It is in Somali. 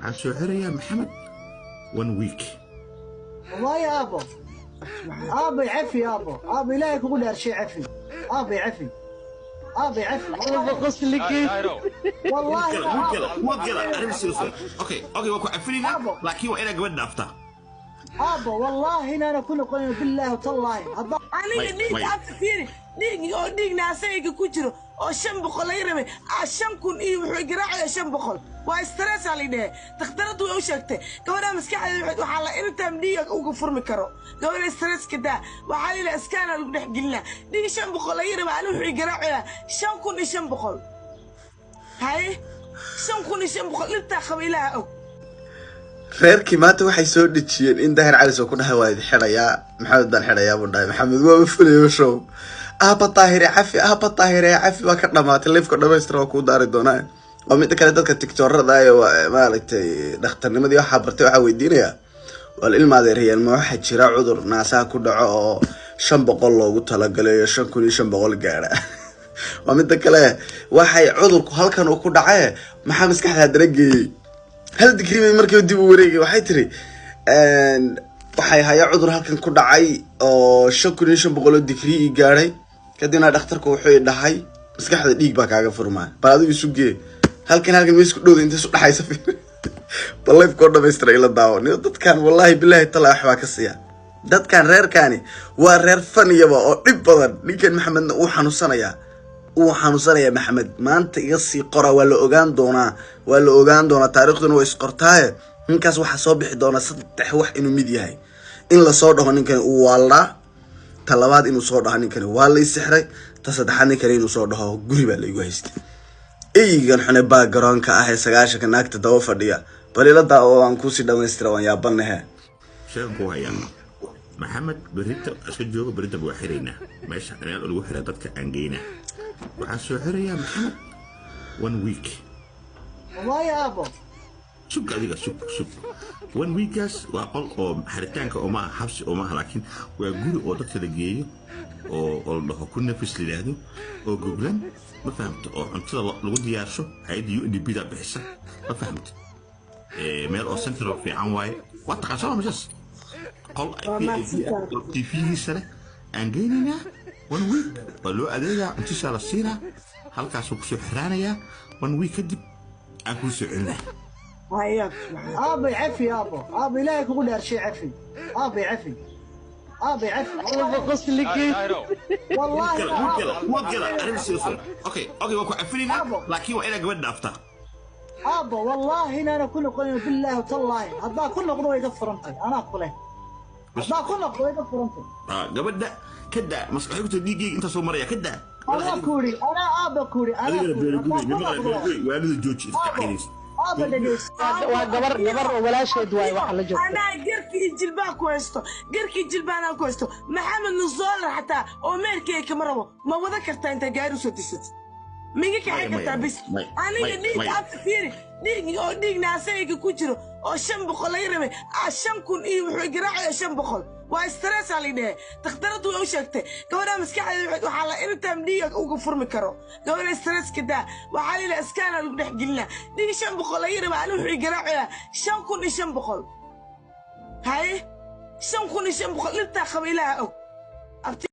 Waxaan soo xirayaa Maxamed one week. والله يا ابو ابي عفي يا ابو ابي، ilaahay kugu dhaarshay cafi ابي، cafi ابي، cafi. والله يا Wuu ابو gala, wuu gala arrin serious. Okay, waa ku cafinaynaa, laakiin waa inaad gabadh dhaaftaa. ابو والله إن انا كنا قلنا بالله وتالله Aniga dhiig abta fiiri, dhiig oo dhiig naasayga ku jiro oo 500 laga rabay 5000 iyo wuxuu garaacaya 500. Waa stress aa lidhehe. Dhakhtaradu way u sheegtay gabadha maskaxdeeda waxaa la anytime dhiiga uga furmi karo. Gabadha stresska daa, waxaa la yidhaha scan aa lagu dhex gelinaa. Dhiig 500 laga rabay, ani wuxuu garaacaya 5500. Haye, 5500 dhibtaa qaba Ilaaha og. Reerkii maanta waxay soo dhejiyeen in Daahir Cali soo ku dhahay waa idi xidhayaa, Maxamed baan xidhayaa buu dhahay. Maxamed waaba fulayo show. Aaba Daahire cafi, aaba Daahire cafi, waa ka dhamaatay. Liveka dhamaystira waa kuu daari doonaa. Waa midda kale, dadka tiktorada ee maaragtay dhakhtarnimadii waxaa bartay waxaa weydiinayaa: wal ilma adeeryaal, ma waxaa jira cudur naasaha ku dhaco oo 500 loogu talagalay iyo 5500 gaadha? Waa midda kale, waxay cudurku halkan uu ku dhacaye, maxaa maskaxda haddana geeyey hal digri bay markiiba dib u wareegay? Waxay tiri waxay hayaa cudur halkan ku dhacay oo 5500 oo digrii ii gaadhay, kadibna dhakhtarku wuxuu i dhahay maskaxda dhiig baa kaaga furmaa. Bal adigu isu gee halkan, halkan ma isku dhowda, inta isu dhaxaysa. Bal liveka oo dhamaystira ila daawo. Niyo dadkan, wallahi billahi tala, waxbaa ka siiya dadkan. Reerkaani waa reer faniyaba oo dhib badan. Ninkan Maxamedna uu xanuunsanayaa, uu xanuunsanayaa Maxamed. Maanta iga sii qora, waa la ogaan doonaa, waa la ogaan doonaa, taariikhduna waa isqortaaye. Ninkaas waxaa soo bixi doona saddex wax inuu mid yahay: in lasoo dhaho ninkani uu waalaa, ta labaad inuu soo dhaho ninkani waa lay sixray, ta saddexaad ninkani inuu soo dhaho guri baa laygu haystay. Eygan xune baa garoonka ah ee 90-ka naagta daba fadhiya. Bal ila daawo, waan kuusii dhamaystira, waan yaabanahe. Sheegan ku hayaa, Maxamed berita iska jooga, berita waa xiraynaa. Meesha meel lagu xiraa dadka aan geynaa. Waxaan soo xirayaa Maxamed one week. والله يا ابو Sug adiga, sug, sug. One weekgaas waa qol oo xiritaanka oo maaha xabsi oo maaha, laakiin waa guri oo dadka la geeyo oo la dhaho ku nafis la yidhaahdo oo goglan, ma fahamto, oo cuntada lagu diyaarsho, hay'adda UNDP da bixisa, ma fahamto. Meel oo central fiican waaye, waa taqaan soo meeshaas, qol TV-giisa leh aan geynaynaa. One week waa loo adeegaa, cuntisaa la siinaa, halkaasuu kusoo xiraanayaa. One week kadib aan kuu soo celinaa. ابي cafi يا ابو ابي، ilaahay kugu dhaarshay cafi ابي، cafi ابي، cafi. والله يا ابو Wuu gala arrin serious. Okay, waa ku cafinaynaa, laakiin waa inaad gabadh dhaaftaa. ابو والله إن انا كل قلنا بالله وتالله هذا كل نقض iga furantay, anaa kule haddaa ku noqdo iga furantay. Ah, gabadha ka daa maskaxda ku dhiiggayga inta soo maraya ka daa. Anaa kuuri, anaa aaba kuuri, anaa Adigana kuuri. beeriguri. Haddaa ku noqdo. Waalida jooji iska caynaysa. Aaba, dhegeyso. Waa gabar, gabar oo walaasheed waay waxa la joogta. Anaa garkii jilbaa ku haysto, garkii jilbaanaa ku haysto. Maxamed nus dollar xataa oo meelkeyga kama rabo. Ma wada kartaa intaa gaari usoo disatid? Miga kaxay Maya, kartaa maya, bis? Maya, Aniga maya, dhiig maya. abta fiiri, dhiig oo dhiig naasayga ku jiro oo 500 laga rabay 5000 iyo wuxuu garaacaya 500. Waa stress aa lidhehe. Dhakhtaradu way u sheegtay gabadha maskaxdeeda waxaa la anytime dhiiga uga furmi karo. Gabadha stresska daa, waxaa la yidhaha scan aa lagu dhex gelinaa. Dhiig 500 laga rabay, ani wuxuu garaacaya 5500. Haye, 5500 dhibtaa qaba Ilaaha og. Abti.